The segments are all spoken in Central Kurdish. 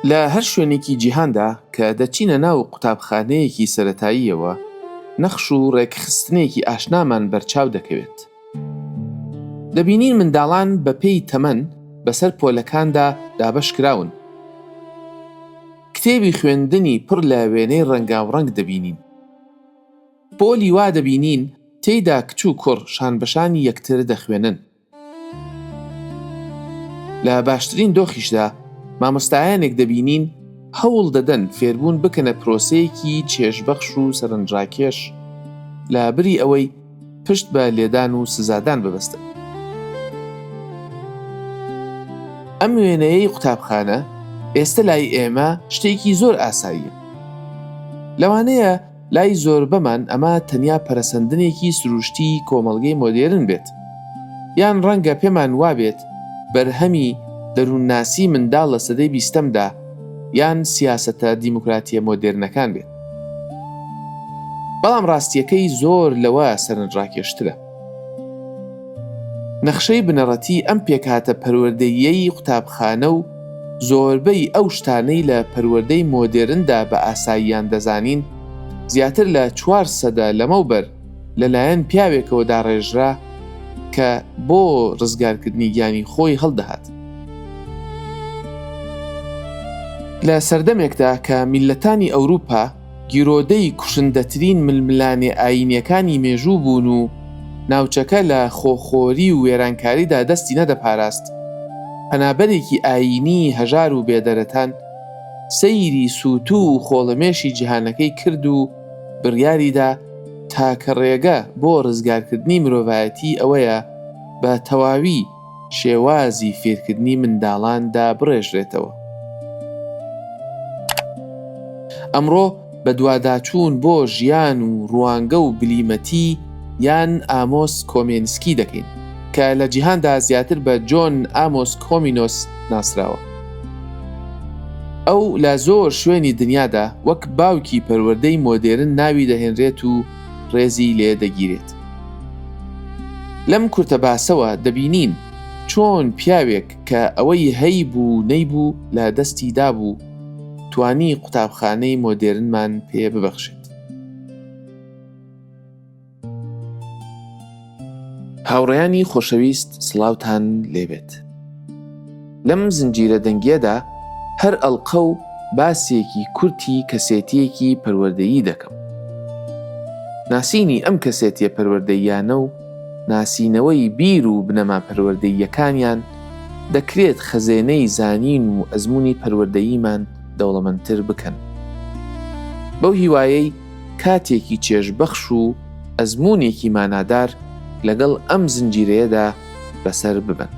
لە هەر شوێنێکی جیهاندا کە دەچینە ناو قوتابخانەیەکی سەرەتاییەوە، نەخش و ڕێکخستنێکی ئاشنامان بەرچاو دەکەوێت. دەبینین منداڵان بەپێی تەمەن بەسەر پۆلەکاندا دابەشکراون. کتێبی خوێندنی پڕ لە وێنەی ڕەنگاوڕەنگ دەبینین. پۆلی وا دەبینین تێیدا کچ و کوڕ شانبەشانی یەکتر دەخوێنن. لە باشترین دۆخیشدا مامۆستایانێک دەبینین هەوڵ دەدەن فێربوون بکەنە پرۆسەیەکی چێژبەخش و سەرنجڕاکێش لە بری ئەوەی پشت بە لێدان و سزادان ببەستن. ئەم وێنەیەی قوتابخانە ئێستە لای ئێمە شتێکی زۆر ئاساییە. لەوانەیە لای زۆربەمان ئەمە تەنیا پەرەسەندنێکی سروشتیی کۆمەڵگەی مۆدێرن بێت، یان ڕەنگە پێمان وابێت بەرهەمی دەروونناسی منداڵ لە سەدەی بیستەمدا یان سیاسەتە دیموکراتییە مۆدێرنەکان بێت. بەڵام ڕاستییەکەی زۆر لەوە سەرنجڕاکێشترە. نەخشەی بنەڕەتی ئەم پێکهاتە پەروەردەییەی قوتابخانە و زۆربەی ئەو شتانەی لە پەروەردەی مۆدێرندا بە ئاساییان دەزانین، زیاتر لە چوار سەدە لەمەوبەر لەلایەن پیاوێکەوە داڕێژرا کە بۆ ڕزگارکردنی گیانی خۆی هەڵدەهات. لە سەردەمێکدا کە میللەتانی ئەوروپا گیرۆدەی کوشندەترین ململانێ ئایینیەکانی مێژوو بوون و ناوچەکە لە خۆخۆری و وێرانکاریدا دەستی نەدەپاراست، پەنابەرێکی ئایینیی هەژار و بێدەرەتان سەیری سووتوو و خۆڵەمێشی جیهانەکەی کرد و بڕیاریدا تاکە ڕێگە بۆ ڕزگارکردنی مرۆڤایەتی ئەوەیە بە تەواوی شێوازی فێرکردنی منداڵان دابڕێژرێتەوە. ئەمڕۆ بەدواداچوون بۆ ژیان و ڕوانگە و بلیمەتی یان ئامۆس کۆمێنسکی دەکەین، کە لە جیهاندا زیاتر بە جۆن ئامۆس کۆمینۆس ناسراوە. ئەو لە زۆر شوێنی دنیادا وەک باوکی پەروەردەی مۆدێرن ناوی دەهێنرێت و ڕێزی لێ دەگیرێت. لەم کورتە باسەوە دەبینین چۆن پیاوێک کە ئەوەی هەیبوو و نەیبوو لە دەستی دابوو، توانی قوتابخانەی مۆدێرنمان پێ ببەخشێت. هاوڕێیانی خۆشەویست سڵاوتان لێبێت. لەم زنجیرە دەنگییەدا هەر ئەڵقە و باسێکی کورتی کەسێتییەکی پەروەردەیی دەکەم. ناسینی ئەم کەسێتییە پەروەردەییانە و ناسینەوەی بیر و بنەما پەروەردەییەکانیان دەکرێت خەزێنەی زانین و ئەزموونی پەروەردەییمان دەوڵەمەندتر بکەن. بەو هیوایەی کاتێکی چێژبەخش و ئەزموونێکی مانادار لەگەڵ ئەم زنجیرەیەدا بەسەر ببەن.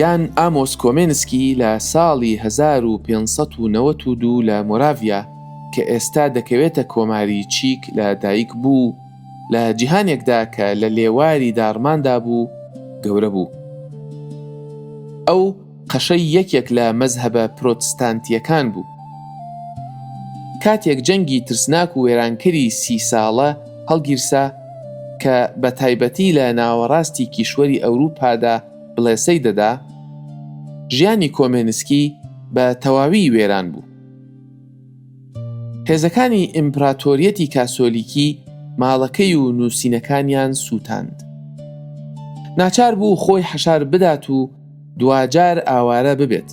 یان ئامۆس کۆمێنسکی لە ساڵی 1592 لە مۆراڤیا کە ئێستا دەکەوێتە کۆماری چیک لە دایک بوو و لە جیهانێکدا کە لە لێواری داڕماندا بوو گەورە بوو. ئەو قەشەی یەکێک لە مەزهەبە پرۆتستانتییەکان بوو. کاتێک جەنگی ترسناک و وێرانکەری سی ساڵە هەڵگیرسا، کە بە تایبەتی لە ناوەڕاستی کیشوەری ئەوروپادا بڵێسەی دەدا، ژیانی کۆمێنسکی بە تەواوی وێران بوو. هێزەکانی ئیمپراتۆریەتی کاسۆلیکی ماڵەکەی و نووسینەکانیان سووتاند. ناچار بوو خۆی حەشار بدات و دواجار ئاوارە ببێت.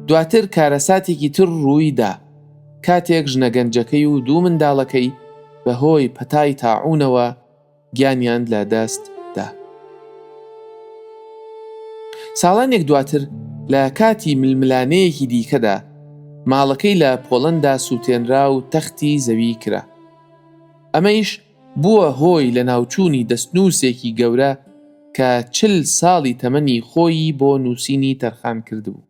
دواتر کارەساتێکی تر ڕووی دا، کاتێک ژنە گەنجەکەی و دوو منداڵەکەی بەهۆی پەتای تاعوونەوە گیانیان لە دەست دا. ساڵانێک دواتر لە کاتی ململانێیەکی دیکەدا، ماڵەکەی لە پۆڵەندا سووتێنرا و تەختی زەوی کرا. ئەمەیش بووە هۆی لەناوچوونی دەستنووسێکی گەورە کە 40 ساڵی تەمەنی خۆیی بۆ نووسینی تەرخان کردبوو.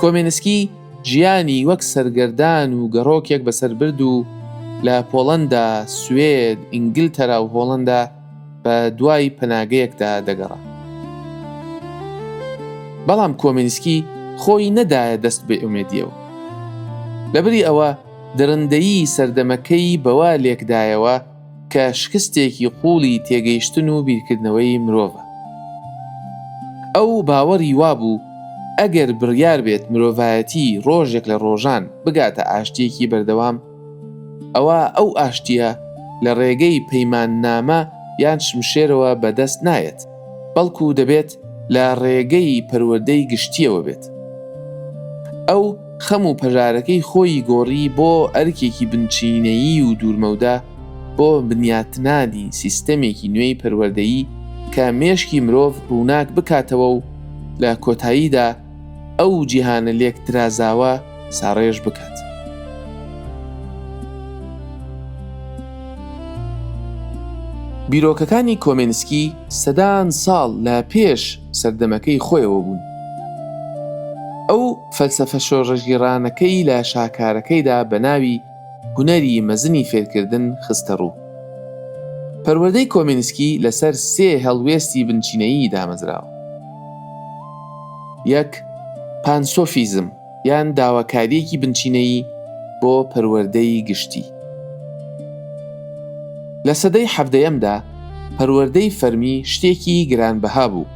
کۆمێنسکی ژیانی وەک سەرگەردان و گەڕۆکێک بەسەر برد و لە پۆڵەندا، سوێد، ئینگلتەرا و هۆڵەندا بە دوای پەناگەیەکدا دەگەڕا. بەڵام کۆمێنسکی خۆی نەدایە دەست بێئومێدییەوە. لەبری ئەوە دڕندەیی سەردەمەکەی بەوە لێکدایەوە. کە شکستێکی قووڵی تێگەیشتن و بیرکردنەوەی مرۆڤە. ئەو باوەڕی وابوو ئەگەر بڕیار بێت مرۆڤایەتی ڕۆژێک لە ڕۆژان بگاتە ئاشتییەکی بەردەوام، ئەوا ئەو ئاشتییە لە ڕێگەی پەیماننامە یان شمشێرەوە بەدەست نایەت، بەڵکو دەبێت لە ڕێگەی پەروەردەی گشتییەوە بێت. ئەو خەم و پەژارەکەی خۆی گۆڕی بۆ ئەرکێکی بنچینەیی و دوورمەودا بۆ بنیاتنانی سیستەمێکی نوێی پەروەردەیی کە مێشکی مرۆڤ ڕووناک بکاتەوە و لە کۆتاییدا ئەو جیهانە لێکترازاوە ساڕێژ بکات. بیرۆکەکانی کۆمێنسکی سەدان ساڵ لە پێش سەردەمەکەی خۆیەوە بوون. ئەو فەلسەفە شۆڕشگێڕانەکەی لە شاکارەکەیدا بە ناوی هونەری مەزنی فێرکردن خستەڕوو. پەروەردەی کۆمینسکی لەسەر سێ هەڵوێستی بنچینەیی دامەزراوە. یەک، پانسۆفیزم یان داواکارییەکی بنچینەیی بۆ پەروەردەی گشتی. لە سەدەی حەڤدەیەمدا پەروەردەی فەرمی شتێکی گرانبەها بوو.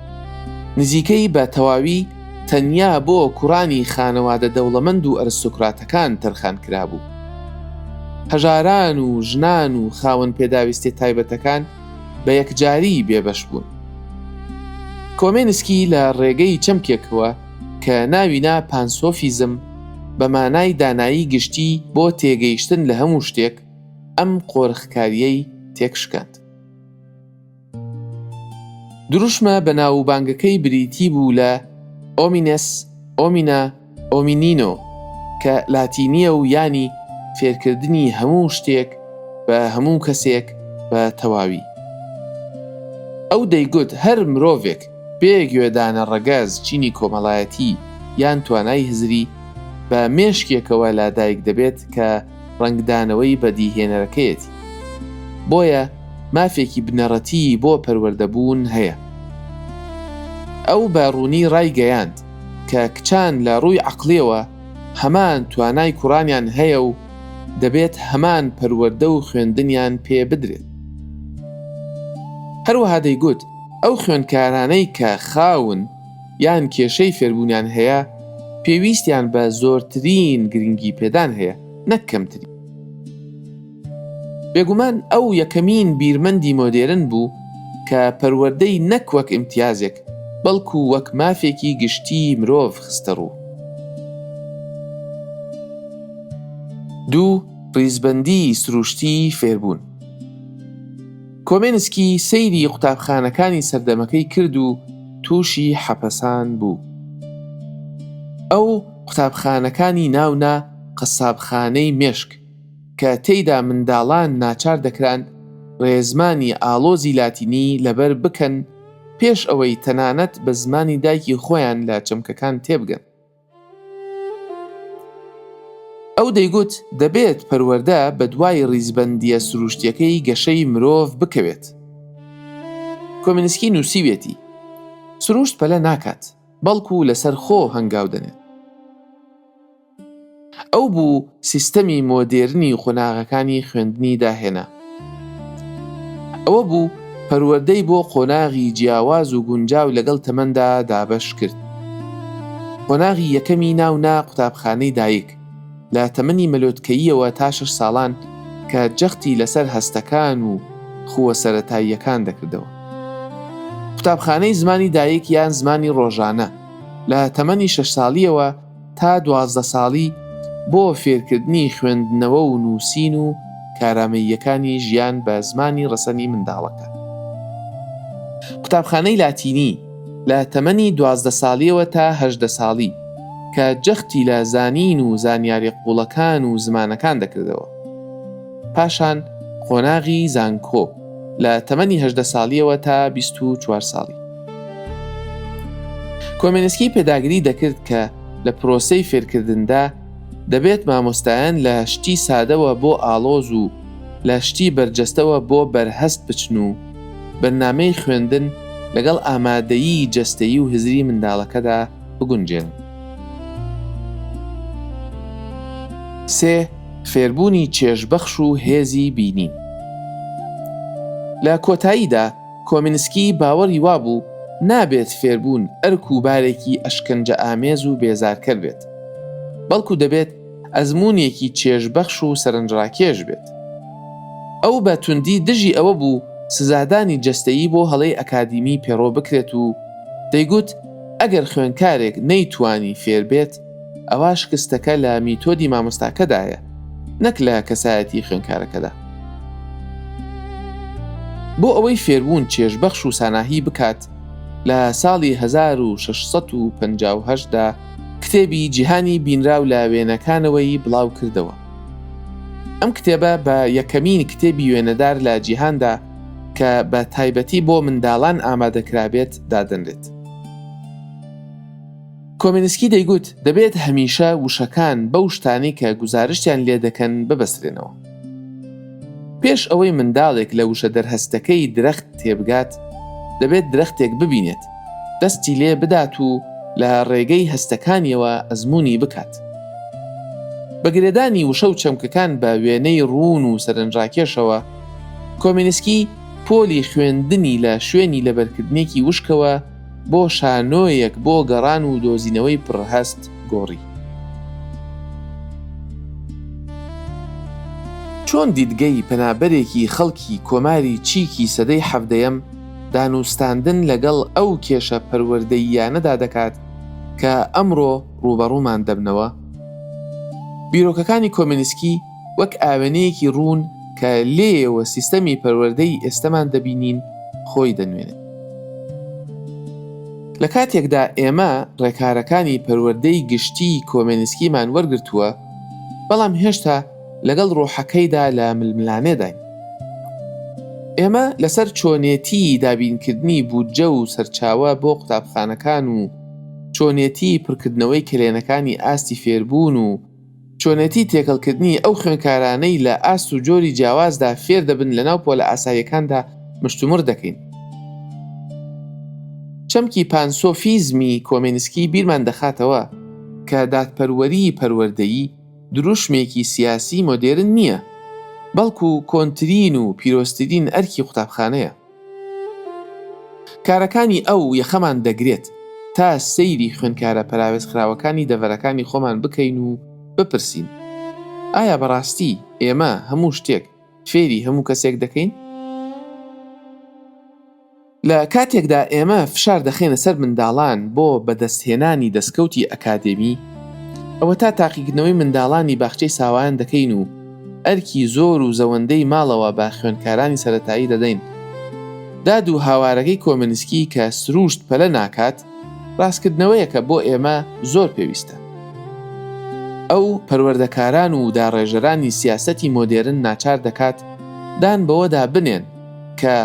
نزیکەی بە تەواوی تەنیا بۆ کوڕانی خانەوادە دەوڵەمەند و ئەرستۆکراتەکان تەرخان کرابوو. هەژاران و ژنان و خاوەن پێداویستیە تایبەتەکان بە یەکجاری بێبەش بوون. کۆمێنسکی لە ڕێگەی چەمکێکەوە کە ناوی نا پانسۆفیزم بە مانای دانایی گشتی بۆ تێگەیشتن لە هەموو شتێک، ئەم قۆرخکارییەی تێکشکاند. دروشمە بەناووبانگەکەی بریتی بوو لە ئۆمینێس ئۆمینا ئۆمینینۆ کە لاتینییە و یانی فێرکردنی هەموو شتێک بە هەموو کەسێک بە تەواوی. ئەو دەیگوت هەر مرۆڤێک بێ گوێدانە ڕەگەز، چینی کۆمەڵایەتی یان توانای هزری، بە مێشکێکەوە لادایک دەبێت کە ڕەنگدانەوەی بەدیهێنەرەکەیەتی. بۆیە مافێکی بنەڕەتیی بۆ پەروەردەبوون هەیە. ئەو بە ڕوونی ڕایگەیاند کە کچان لە ڕووی عەقڵییەوە هەمان توانای کوڕانیان هەیە و دەبێت هەمان پەروەردە و خوێندنیان پێ بدرێت. هەروەها دەیگوت ئەو خوێندکارانەی کە خاون یان کێشەی فێربوونیان هەیە پێویستیان بە زۆرترین گرنگی پێدان هەیە نەک کەمترین. بێگومان ئەو یەکەمین بیرمەندی مۆدێرن بوو کە پەروەردەی نەک وەک ئیمتیازێک بەڵکو وەک مافێکی گشتیی مرۆڤ خستەڕوو. دوو، ڕیزبەندیی سروشتیی فێربوون. کۆمێنسکی سەیری قوتابخانەکانی سەردەمەکەی کرد و تووشی حەپەسان بوو. ئەو قوتابخانەکانی ناونا قەسابخانەی مێشک کە تێیدا منداڵان ناچار دەکران ڕێزمانی ئاڵۆزی لاتینی لەبەر بکەن پێش ئەوەی تەنانەت بە زمانی دایکی خۆیان لە چەمکەکان تێبگەن. ئەو دەیگوت دەبێت پەروەردە بەدوای ڕیزبەندییە سروشتییەکەی گەشەی مرۆڤ بکەوێت. کۆمینسکی نووسیویەتی، سروشت پەلە ناکات، بەڵکو لەسەر خۆ هەنگاو دەنێت. ئەو بوو سیستەمی مۆدێرنی قۆناغەکانی خوێندنی داهێنا. ئەوە بوو پەروەردەی بۆ قۆناغی جیاواز و گونجاو لەگەڵ تەمەندا دابەش کرد. قۆناغی یەکەمی ناو نا قوتابخانەی دایک، لە تەمەنی مەلۆتکەییەوە تا شەش ساڵان کە جەختی لەسەر هەستەکان و خووە سەرەتاییەکان دەکردەوە. قوتابخانەی زمانی دایک یان زمانی ڕۆژانە، لە تەمەنی شەش ساڵییەوە تا 12 ساڵی بۆ فێرکردنی خوێندنەوە و نووسین و کارامەییەکانی ژیان بە زمانی ڕەسەنی منداڵەکە. قوتابخانەی لاتینی لە تەمەنی 12 ساڵیەوە تا 18 ساڵی کە جەختی لە زانین و زانیاری قووڵەکان و زمانەکان دەکردەوە. پاشان قۆناغی زانکۆ لە تەمەنی 18 ساڵیەوە تا 24 ساڵی. کۆمێنسکی پێداگری دەکرد کە لە پرۆسەی فێرکردندا دەبێت مامۆستایان لە شتی سادەوە بۆ ئاڵۆز و لە شتی بەرجەستەوە بۆ بەرهەست بچن و بەرنامەی خوێندن لەگەڵ ئامادەیی جەستەیی و هزری منداڵەکەدا بگونجێنن. سێ، فێربوونی چێژبەخش و هێزی بینین. لە کۆتاییدا کۆمینسکی باوەڕی وابوو نابێت فێربوون ئەرک و بارێکی ئەشکەنجەئامێز و بێزارکەر بێت، بەڵکو دەبێت ئەزموونێکی چێژبەخش و سەرنجڕاکێش بێت. ئەو بە توندی دژی ئەوە بوو سزادانی جەستەیی بۆ هەڵەی ئەکادیمی پێڕۆ بکرێت و دەیگوت ئەگەر خوێندکارێک نەیتوانی فێربێت ئەوا شکستەکە لە میتۆدی مامۆستاکەدایە نەک لە کەسایەتی خوێندکارەکەدا. بۆ ئەوەی فێربوون چێژبەخش و ساناهی بکات لە ساڵی 1658 دا کتێبی جیهانی بینراو لە وێنەکانەوەی بڵاو کردەوە. ئەم کتێبە بە یەکەمین کتێبی وێنەدار لە جیهاندا کە بە تایبەتی بۆ منداڵان ئامادەکرابێت دادەنرێت. کۆمینسکی دەیگوت دەبێت هەمیشە وشەکان بەو شتانەی کە گوزارشتیان لێدەکەن ببەسترێنەوە. پێش ئەوەی منداڵێک لە وشە دەرهەستەکەی درەخت تێبگات، دەبێت درەختێک ببینێت، دەستی لێ بدات و لە ڕێگەی هەستەکانیەوە ئەزموونی بکات. بە گرێدانی وشە و چەمکەکان بە وێنەی ڕوون و سەرنجڕاکێشەوە، کۆمینسکی پۆلی خوێندنی لە شوێنی لەبەرکردنێکی وشکەوە بۆ شانۆیەک بۆ گەڕان و دۆزینەوەی پڕهەست گۆڕی. چۆن دیدگەی پەنابەرێکی خەڵکی کۆماری چیکی سەدەی حەڤدەیەم دانوستاندن لەگەڵ ئەو کێشە پەروەردەییانەدا دەکات کە ئەمڕۆ ڕووبەڕوومان دەبنەوە؟ بیرۆکەکانی کۆمینسکی وەک ئاوێنەیەکی ڕوون کە لێیەوە سیستەمی پەروەردەی ئێستەمان دەبینین خۆی دەنوێنێت. لە کاتێکدا ئێمە ڕێکارەکانی پەروەردەی گشتیی کۆمێنسکیمان وەرگرتووە، بەڵام هێشتا لەگەڵ ڕۆحەکەیدا لە ململانێداین. ئێمە لەسەر چۆنێتیی دابینکردنی بودجە و سەرچاوە بۆ قوتابخانەکان و چۆنێتیی پڕکردنەوەی کەلێنەکانی ئاستی فێربوون و چۆنێتی تێکەڵکردنی ئەو خوێندکارانەی لە ئاست و جۆری جیاوازدا فێر دەبن لەناو پۆلە ئاساییەکاندا مشتومڕ دەکەین. چەمکی پانسۆفیزمی کۆمێنسکی بیرمان دەخاتەوە کە دادپەروەریی پەروەردەیی دروشمێکی سیاسی مۆدێرن نییە، بەڵکو کۆنترین و پیرۆزترین ئەرکی قوتابخانەیە. کارەکانی ئەو یەخەمان دەگرێت تا سەیری خوێندکارە پەراوێزخراوەکانی دەڤەرەکانی خۆمان بکەین و بپرسین، ئایا بەڕاستی ئێمە هەموو شتێک فێری هەموو کەسێک دەکەین؟ لە کاتێکدا ئێمە فشار دەخەینە سەر منداڵان بۆ بەدەستهێنانی دەستکەوتی ئەکادێمی، ئەوەتا تاقیکردنەوەی منداڵانی باخچەی ساوایان دەکەین و ئەرکی زۆر و زەوەندەی ماڵەوە بە خوێندکارانی سەرەتایی دەدەین. داد و هاوارەکەی کۆمنسکی کە سرووشت پەلە ناکات، ڕاستکردنەوەیەکە بۆ ئێمە زۆر پێویستە. ئەو پەروەردەکاران و داڕێژەرانی سیاسەتی مۆدێرن ناچار دەکات دان بەوەدا بنێن کە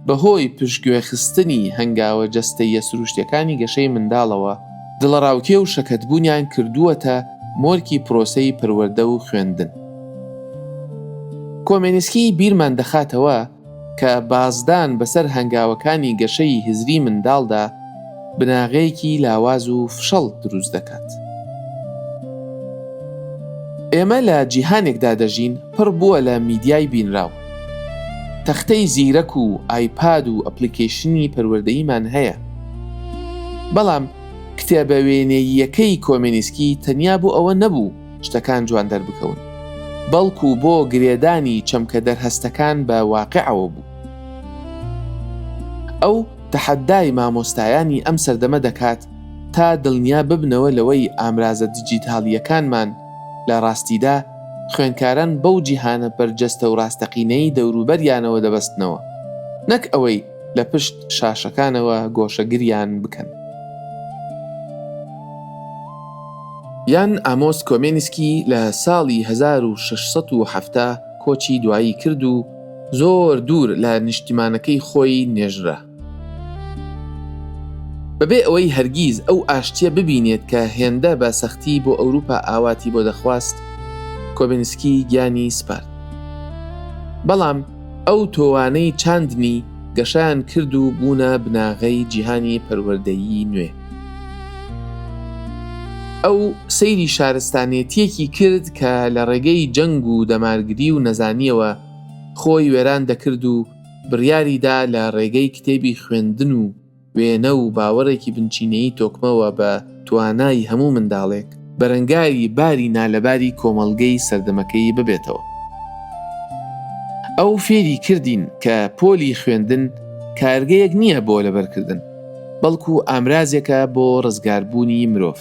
بەهۆی پشتگوێخستنی هەنگاوە جەستەییە سروشتیەکانی گەشەی منداڵەوە، دڵەڕاوکێ و شەکەتبوونیان کردووەتە مۆرکی پرۆسەی پەروەردە و خوێندن. کۆمێنسکی بیرمان دەخاتەوە کە بازدان بەسەر هەنگاوەکانی گەشەی هزری منداڵدا بناغەیەکی لاواز و فشەڵ دروست دەکات. ئێمە لە جیهانێکدا دەژین پڕ بووە لە میدیای بینراو. تەختەی زیرەک و ئایپاد و ئەپلیکەیشنی پەروەردەییمان هەیە. بەڵام کتێبە وێنەییەکەی کۆمێنیسکی تەنیا بۆ ئەوە نەبوو شتەکان جوان دەربکەون، بەڵکو بۆ گرێدانی چەمکە دەرهەستەکان بە واقیعەوە بوو. ئەو تەحەدای مامۆستایانی ئەم سەردەمە دەکات تا دڵنیا ببنەوە لەوەی ئامرازە دیجیتاڵییەکانمان لە ڕاستیدا خوێندکاران بەو جیهانە بەرجەستە و ڕاستەقینەی دەوروبەریانەوە دەبەستنەوە، نەک ئەوەی لە پشت شاشەکانەوە گۆشەگریان بکەن. یان ئامۆس کۆمێنسکی لە ساڵی 1670 کۆچی دوایی کرد و زۆر دوور لە نیشتیمانەکەی خۆی نێژرا. بەبێ ئەوەی هەرگیز ئەو ئاشتییە ببینێت کە هێندە بە سەختی بۆ ئەوروپا ئاواتی بۆ دەخواست، کۆمینسکی گیانی سپارد. بەڵام ئەو تۆوانەی چاندنی گەشەیان کرد و بوونە بناغەی جیهانی پەروەردەیی نوێ. ئەو سەیری شارستانێتییەکی کرد کە لە ڕێگەی جەنگ و دەمارگری و نەزانییەوە خۆی وێران دەکرد و. بڕیاری دا لە ڕێگەی کتێبی خوێندن و وێنە و باوەڕێکی بنچینەیی تۆکمەوە بە توانای هەموو منداڵێک، بەرەنگاری باری نالەباری کۆمەڵگەی سەردەمەکەی ببێتەوە. ئەو فێری کردین کە پۆلی خوێندن کارگەیەک نییە بۆ لەبەرکردن، بەڵکو ئامرازێکە بۆ ڕزگاربوونی مرۆڤ.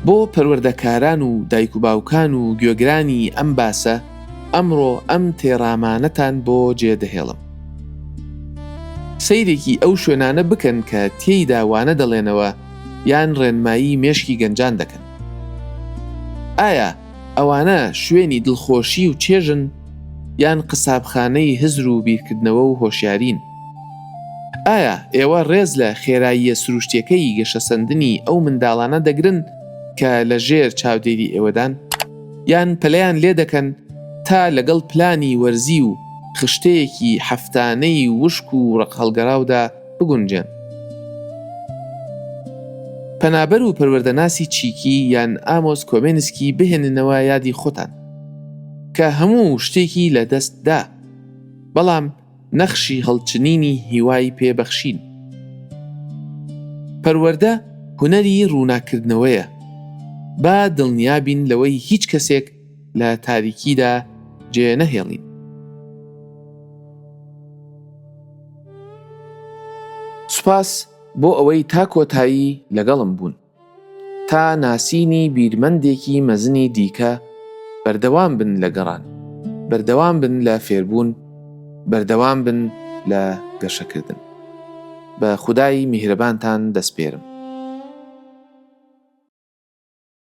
بۆ پەروەردەکاران و دایک و باوکان و گوێگرانی ئەم باسە ئەمڕۆ ئەم تێڕامانەتان بۆ جێدەهێڵم. سەیرێکی ئەو شوێنانە بکەن کە تێیدا وانە دەڵێنەوە یان ڕێنمایی مێشکی گەنجان دەکەن. ئایا ئەوانە شوێنی دڵخۆشی و چێژن یان قەسابخانەی هزر و بیرکردنەوە و هۆشیارین؟ ئایا ئێوە ڕێز لە خێراییە سروشتیەکەی گەشەسەندنی ئەو منداڵانە دەگرن کە لە ژێر چاودێری ئێوەدان؟ یان پەلەیان لێدەکەن تا لەگەڵ پلانی وەرزی و خشتەیەکی هەفتانەی وشک و ڕقهەڵگەراودا بگونجێن؟ پەنابەر و پەروەردەناسی چیکی یان ئامۆس کۆمێنسکی بهێننەوە یادی خۆتان کە هەموو شتێکی لە دەست دا بەڵام نەخشی هەڵچنینی هیوای پێ بەخشین. پەروەردە هونەری ڕووناککردنەوەیە. با دڵنیا بین لەوەی هیچ کەسێک لە تاریکیدا جێ نەهێڵین. سوپاس بۆ ئەوەی تا کۆتایی لەگەڵم بوون. تا ناسینی بیرمەندێکی مەزنی دیکە بەردەوام بن لە گەڕان، بەردەوام بن لە فێربوون، بەردەوام بن لە گەشەکردن. بە خودای میهرەبانتان دەسپێرم.